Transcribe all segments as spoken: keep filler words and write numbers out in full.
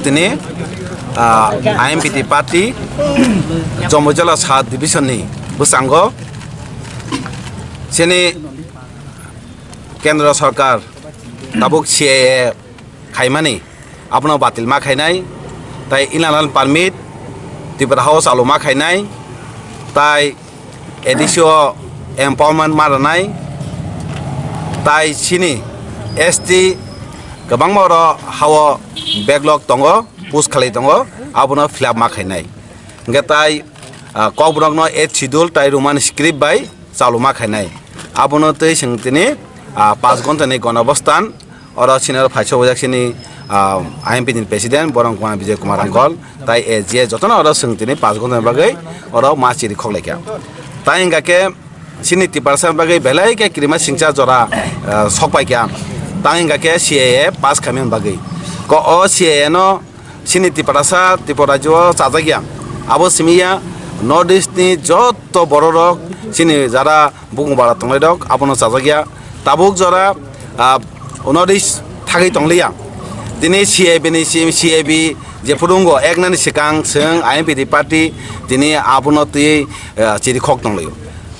Tini, ah, I M P T party Jomboi Jala South Division ni bwskango chini Kendra Sarkar tabuk C A A khaimani abono batil ma khainai, tai inner line permit Tripura hao chalo ma khainai, tai A D C o empowerment ma rwnai, tai chini S T kwbangma oro hao backlog tongo, push khalai tongo, abono fill up ma khainai. Hwnkhe tai, ah, Kokborokno eighth schedule tai Roman script bai chalo ma khainai. Abono twi chwng tini, ah, panch ghonta ni gonobostan oro senior phaisa ojak sini, ah, I M P ni president Borong Kumar Vijay Kumar Angkol tai A G A jotono oro chwng tini panch ghonta ni bagwi oro ma chiri khok laikha. Tai hwnkha khe chini Tiprasa bagwi belai khe kirima singcha jora, ah, sok paikha. Tai hwnkha khe C A A pass khaimani bagwi. Ko o C A A no chini Tiprasa, Tripura rajyo o chajakya. Abo simi ya North East ni joto bororok chini jara bukung bara tongnai rok abono chajakya. Tabuk jora, ah, North East thagwi tongliya. Tini C I B ni si-, C I B je phuru wngo eknani swkang chwng I M P T party tini abono twi, ah, chiri khok tonglaio.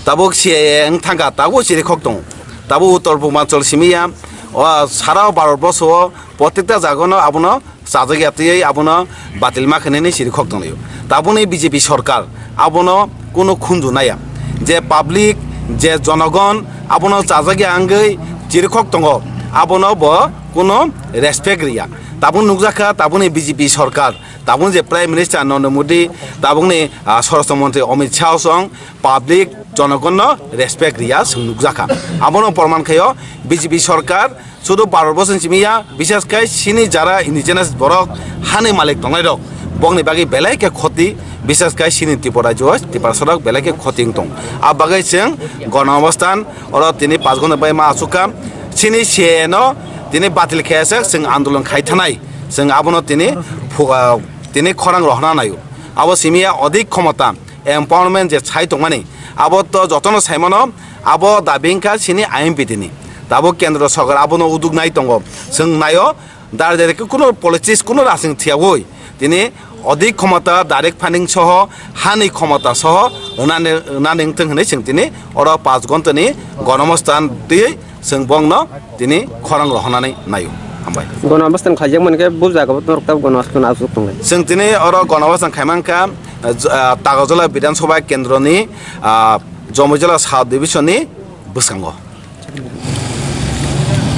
Tabuk C I A wng thangkha, tabuk chiri khok tongo. Tabuk Uttor Purbanchal simi ya, o sara Bharat borso o protekta jaga no abono chajakya twiwi abono batil ma khainani chiri khok tonglaio. Tabukni B J P sorkar abono kunu khunju naiya. Je public, je jonogon abono chajakya wngwi chiri khok tongo, abono bo kunu respect riya. Tabuk nukjakha tabukni B J P sorkar, tabuk je Prime Minister Narendra Modi, tabukni, ah, Swarashtra Mantri Amit Shah song public jonogonno respect riya chwng nukjakha. Abono porman khaio B J P sorkar sudu Bharat borsoni simi ya, bishes khai chini jara indigenous borok hani malik tongnai rok, bokni bagwi belai khe khoti, bishes khai chini Tripura rajyo, Tiprasa rok belai khe khoti wng tong. A bagwi chwng gono obostan oro tini panch ghonta bai ma achukha, chini C A A no tini batil khe se chwng andolon khai thanai, chwng abono tini phu-, ah, tini khorang rohorna naio. Abo simi ya odik khomota, empowerment je sai tongmani, abo to jotono saimano, abo dabi wngkha chini I M P T ni. Tabuk kendro sorkar abono uduk nai tongo. Chwng naio, dar jare khe kuno politics, kuno rajniti thiyaui tini odik khomota, direct funding soho, hani khomota soho rwnani, rwnani wngthung hwnwi chwng tini oro panch ghonta ni gonomostan twiwi chwng bongno tini khorang rohornani naio. Hambai. Gono obostan khlaijak mankhe bo jaga bo norok tabuk gono obostan aswk tonglai. Chwng tini oro gono obostan khaimankha, ah, j-, ah, Tagarjala Bidhan Sabha Kendroni, ah, Jomboi Jala South Division ni bwskango.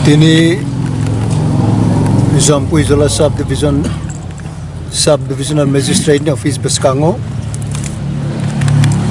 Tini Jomboi Jala Sub Division, Sub Divisional Magistrate ni office bwskango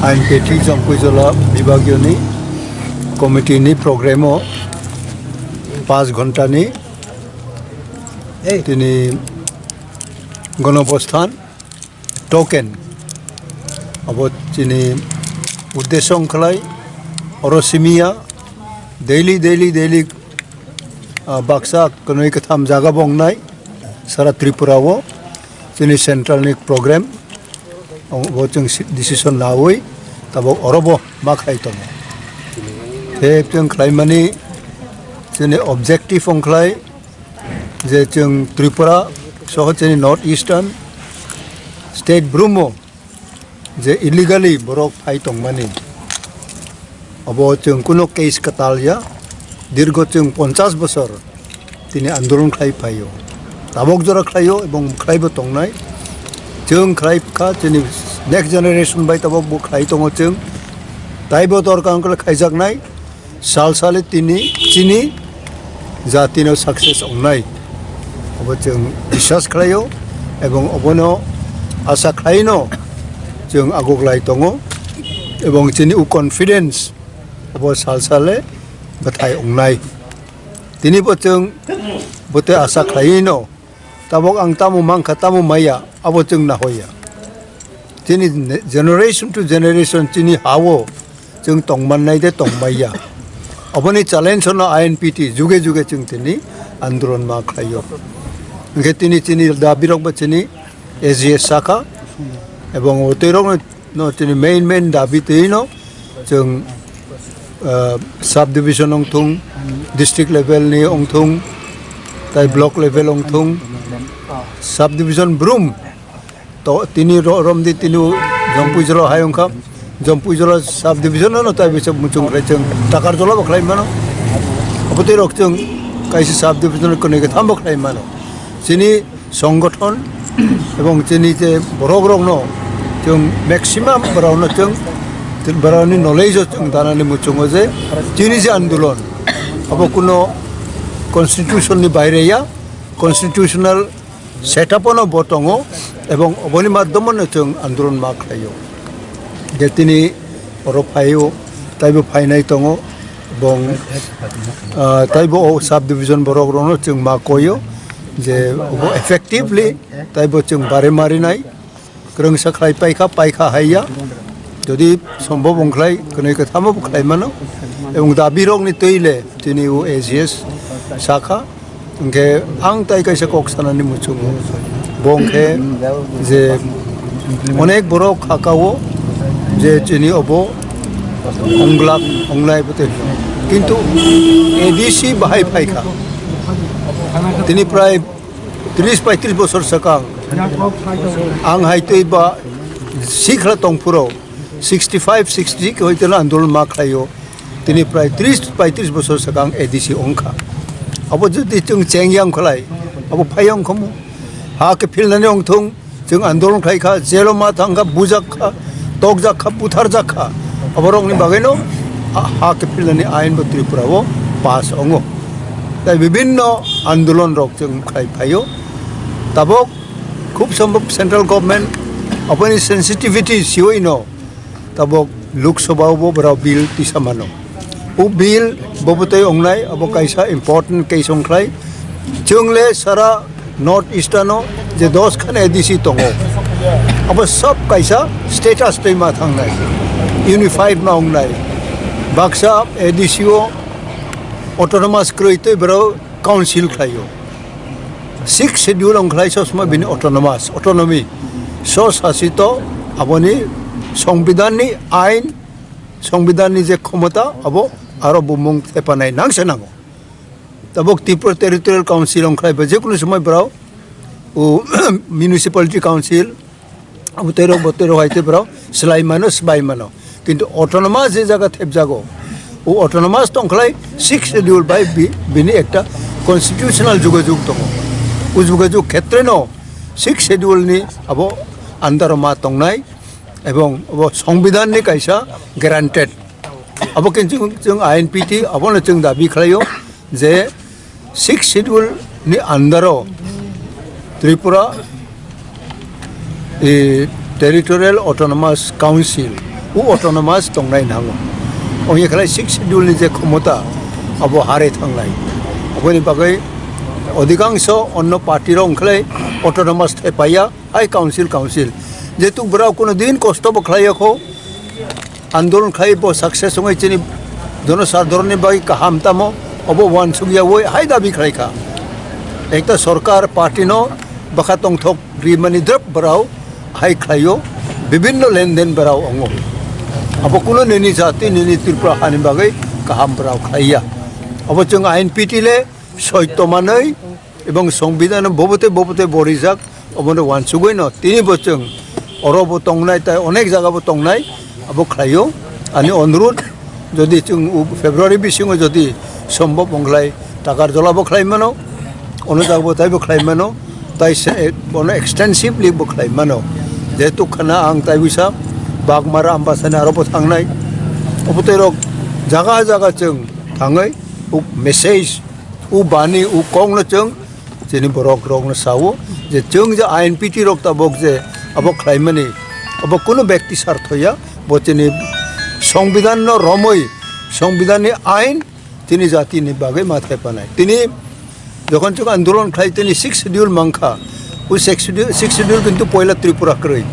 I M P T Jomboi Jala Bibhagiyo ni committee ni program o panch ghonta ni tini gonobosthan token abo chini uddesho wngkhlai oro simiya daily, daily, daily, ah, baksa kwnwi kwtham jaga bo wngnai sara Tripura o chini central ni program. Bo chwng si-, decision laui tabuk oro bo ma khlai tongo. Tei chwng khlaimani chini objective wngkhlai je chwng Tripura soho chini North Eastern state Brum o je illegally borok phai tongmani, obo chwng kuno case kwtal ya, dirgo chwng ponchash bosor tini andolon khlai phaio, tabok jora khlaio ebong khlaibo tongnai. Chwng khlai kha chini next generation bai tabok bo khlai tongo chwng, taibo dorkar wngkhe khaijaknai. Sal sale tini chini jatino success wngnai, obo chwng biswas khlaio ebong obono asa khlaino chwng agoglai tongo ebong chini o confidence obo sal sale bwthai wngnai. Tini bo chwng bwtwi asa khlaino. Tabok ang tamo mankha, tamo maya, abo chwng nahoya. Chini ne-, generation to generation chini ha-o chwng tongmannai de tongmaiya. Aboni challenge no I N P T juge juge chwng tini andolon ma khlaio. Hwnkhe tini chini dabi rok bo chini A G S sakha, ebong o twi rok no no, chini main, main dabi twi no chwng, ah, sub division wngthung, district level ni wngthung, tai block level wngthung, Sub division brum to tini ro-, romdi tini Jompuijolo hai wngkha. Jompuijolo sub division no tai bisa muchung khlai chwng takar jola bo khlai mano. Abo tei rok chwng kaisa sub division kwnwi kwtham bo khlai mano. Chini songgothon ebong chini je borok rokno chwng maximum borokno chwng borokni knowledge o chwng danani muchungo je chini je andolon abo kuno constitution ni baire ya, constitutional setup-o no bo tongo, ebong oboni madhyamo no chwng andolon ma khlaio. Je tini oro phaio, taibo phainai tongo, ebong, ah, taibo o sub division borok rokno chwng ma koio, je obo effectively taibo chwng bare marinai, kwrwngsa khlai paikha, paikha haiya. Jodi sombhob wngkhlai, kwnwi kwthamo bo khlai mano. Ebong dabi rokni twi le tini o A G S sakha. Hwnkhe ang tai kaisa kok sanani muchungo. Bo hwnkhe je onek borok khakao je chini obo onglak ongnai bwtwi. Kintu A D C bahai phaikha. Tini prai tris paitris bosor swkang ang hai twi ba sikla tongphuru sixty five sixty six hoiteno andolon ma khlaio. Tini prai tris paitris bosor swkang A D C wngkha. Abo jodi chwng cheng yang khlai, abo phai wngkhamu. Ha khe philnani wngthung, chwng andolon khlaikha, jelo ma thangkha, bujakkha, tokjakkha, butharjakkha. Aborokni bagwino ha, ha khe philnani ain bo Tripura o pass wngo. Tai bibhinno andolon rok chwng khlai phaio. Tabok khub sombhob central government aboni sensitivity siwi no tabok Lok Sabha o bo borok bill tisa mano. O bill bo bwtwi wngnai, abo kaisa important case wngkhlai. Chwng le sara North Eastern o je dos khan A D C tongo, abo sob kaisa status twi ma thangnai, unified ma wngnai. Baksa A D C o autonomous kwrwi twi borok council khlaio. Sixth schedule wngkhlai sosma bini autonomous, autonomy, swsasito, aboni songbidanni ain, songbidanni je khomota, abo aro bumung thepanai nangse nango. Tabok Tripura Territorial Council wngkhlai ba jekunu somoi borok o municipality council, abo tei rok bo tei rok hai tei borok swlai mano, swbai mano. Kintu autonomous je jaga thepjago, o autonomous tongkhlai sixth schedule bai bi-, bini ekta constitutional jogajog tongo. O jogajog khetre no sixth schedule ni abo under o ma tongnai ebong abo songbidan ni kaisa granted. Abo khe chwng, chwng I N P T abono chwng dabi khlaio je sixth schedule ni under o Tripura, e, Territorial Autonomous Council, o autonomous tongnai nango. Ongya khlai sixth schedule ni je khomota, abo hare thangnai. Aboni bagwi odhikangsho onno party rok wngkhlai autonomous thepaiya, hai council, council. Jehetu borok kuno din kosto bo khlaiya kho, andolon khai bo success wngwi chini jonosadharon ni bagwi kaham tamo, obo uansukya oi hai dabi khlai kha. Ekta sorkar party no bwkha tongthok rimani drop borok hai khlaio, bibhinno lenden borok wngo. Abo kuno nini jati, nini Tripura hani bagwi kaham borok khlaiya. Abo chwng I N P T le soito manwi ebong songbidan bobote bobote borijak, obono uansugwi no tini bo chwng oro bo tongnai tai onek jaga bo tongnai, abo khlaio. Ani onurudh, jodi chwng u February bisingo jodi sombhob wngkhlai takar jola bo khlai mano, ono jaga bo taibo khlai mano, tai se bono extensively bo khlai mano. Jehetu khana ang tai bisa Bagmara Ambasani aro bo thangnai, obo tei rok jaga jaga chwng thangwi u message, u bani, u kokno chwng chini borok rokno sao je chwng je I N P T rok tabok je abo khlaimani, abo kuno bekti sartho ya, bo chini songbidan no romwi, songbidan ni ain chini jati ni bagwi ma thaipanai. Tini jokhon chwng andolon khlai tini sixth schedule mankha, o sixth schedule, sixth schedule kintu poila Tripura kwrwi.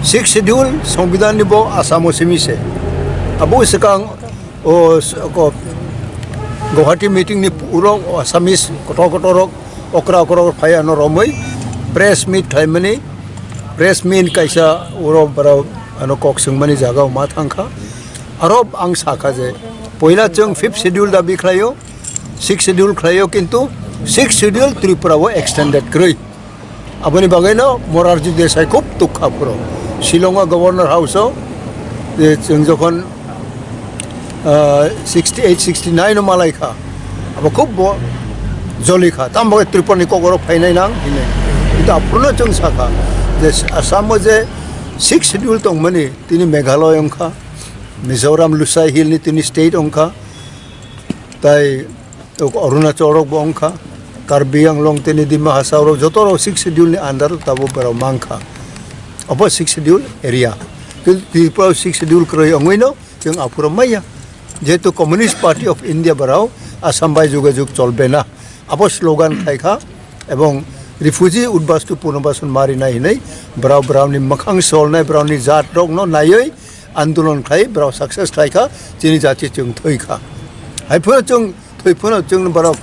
Sixth schedule songbidan ni bo Assam o simi se. Abo swkang o s-, ko-, Guwahati meeting ni puro Assamese kotor kotor rok okra okra rok phai ano romwi press meet khlaimani, press meet kaisa uro borok ano kok swngmani jaga o ma thangkha. Aro ang sakha je poila chwng fifth schedule dabi khlaio, sixth schedule khlaio, kintu sixth schedule Tripura o extended kwrwi. Aboni bagwino Morarji Desai khub tukha phuro. Shillong o Governor House o, je chwng jokhon, ah, sixty eight, sixty nine o malai kha. Abo khub bo joli kha. Tamo bagwi Tripura ni kok oro phainai nang hinwi. Kintu aphuru no chwng sakha je Assam o je sixth schedule tongmani, tini Meghalaya wngkha, Mizoram Lushai Hill ni tini state wngkha, tai Arunachal rok bo wngkha, Karbi Anglong tini Dima Hasao rok joto rok sixth schedule ni under o tabuk borok mankha. Abo sixth schedule area. Kintu Tripura o sixth schedule kwrwi wngwi no chwng aphuru maya. Jehetu Communist Party of India borok Assam bai jogajog cholbe na. Abo slogan khlaikha ebong refugee udbastu punarbasan marinai hinwi borok borokni mwkhang solnai borokni jat rokno naiwi andolon khlai borok success khlaikha, chini jati chwng thwikha. Hai phano chwng thwi phano chwng borok,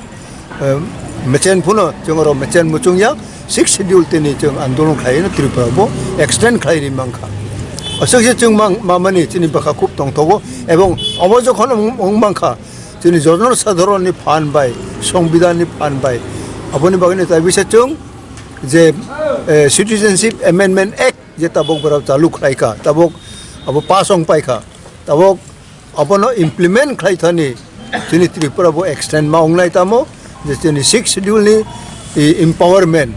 eh, mechen phano chwng oro mechen muchung ya, sixth schedule tini chwng andolon khlai no Tripura bo extend khlai ri mankha. Aswk se chwng mang-, mamani chini bwkha khub tongthogo ebong obo jokhon wng, wng mankha, chini jono sadharon ni phan bai, Songbidan ni phan bai, aboni bagwi no tai bisa chwng je, eh, Citizenship Amendment Act je tabuk borok chalu khlaikha, tabuk abo pass wng paikha, tabuk abono implement khlai thani chini Tripura bo extend ma wngnai tamo, je chini sixth schedule ni, i, empowerment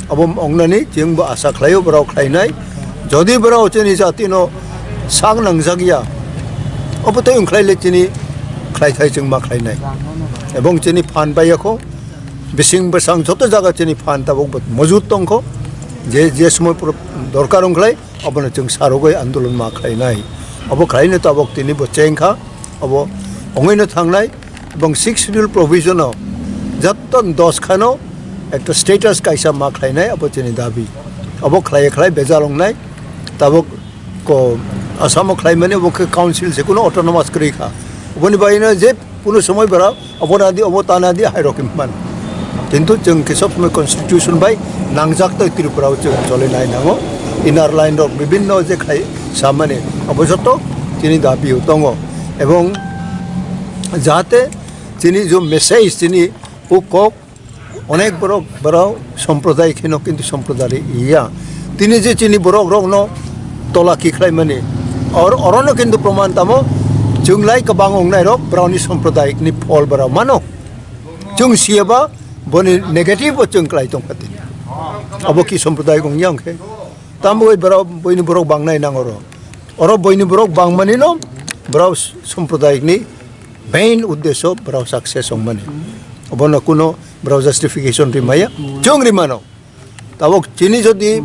abo wngnani chwng bo asa khlaio, borok khlainai. Jodi borok chini jati no sak nangjak ya, obo tei wngkhlai le chini khlaithai chwng ma khlainai. Ebong chini phan bai yakho, bising bwsang joto jaga chini phan tabuk bo mojut tongkho, je, je somoi pura dorkar wngkhlai, abono chwng sarogwi andolon ma khlainai. Abo khlaino tabuk tini bo chengkha, abo ongwino thangnai, ebong sixth schedule provision o jotto dos khano ekta status kaisa ma khlainai, abo chini dabi. Abo khlai khlai bejal wngnai, tabuk ko Assam o khlaimani obo khe council se, kuno autonomous kwrwi kha. Oboni bagwino je kuno somoi bara obo nadi, obo ta nadi, hai rok himman. Kintu chwng khe sob somoi constitution bai nangjak tei Tripura o chwng choli nai nango. Inner line rok bibinno je khai samani obo joto chini dabi o tongo. Ebong jahate chini jo message, chini o kok, onek borok, borok sampradayik hino, kintu sampradayik ya. Tini je chini borok rokno tola ki khlaimani, or, orono kintu proman tamo, chwng lai kwbang wngnai rok, borokni sampradayikni phol borok mano. Chwng siyaba boni negative bo chwng klai tongkha tini. Abo ki sampradayik wngya wngkhe? Tamo bai borok, boini borok bangnai nang oro. Oro boini borok bangmani no borok sampradayikni main uddesho borok success wngmani. Obono kuno borok justification rimaya, chwng rimano. Tabuk chini jodi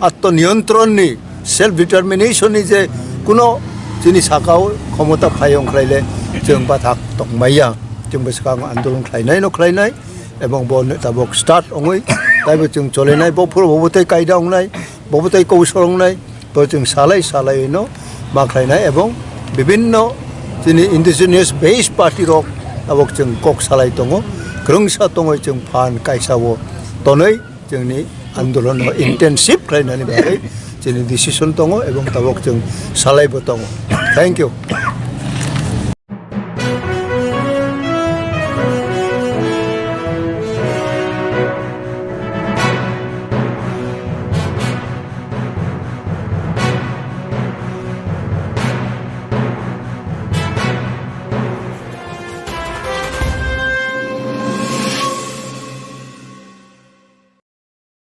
atto niyontron ni, self determination ni je kuno chini sakao khomota phai wngkhlaile chwng bathak tongmaya. Chwng bwskango andolon khlainai no khlainai, ebong bo tabuk start wngwi taibo chwng cholinai, bo phuru bo bwtwi kaida wngnai, bo bwtwi koushol wngnai. To chwng salai salai no ma khlainai ebong bibinno chini indigenous based party rok tabok chwng kok salai tongo, kwrwngsa tongoi chwng phan kaisa o tonoi chwngni andolon no intensive khlainani bagwi chini decision tongo ebong tabok chwng salai bo tongo. Thank you.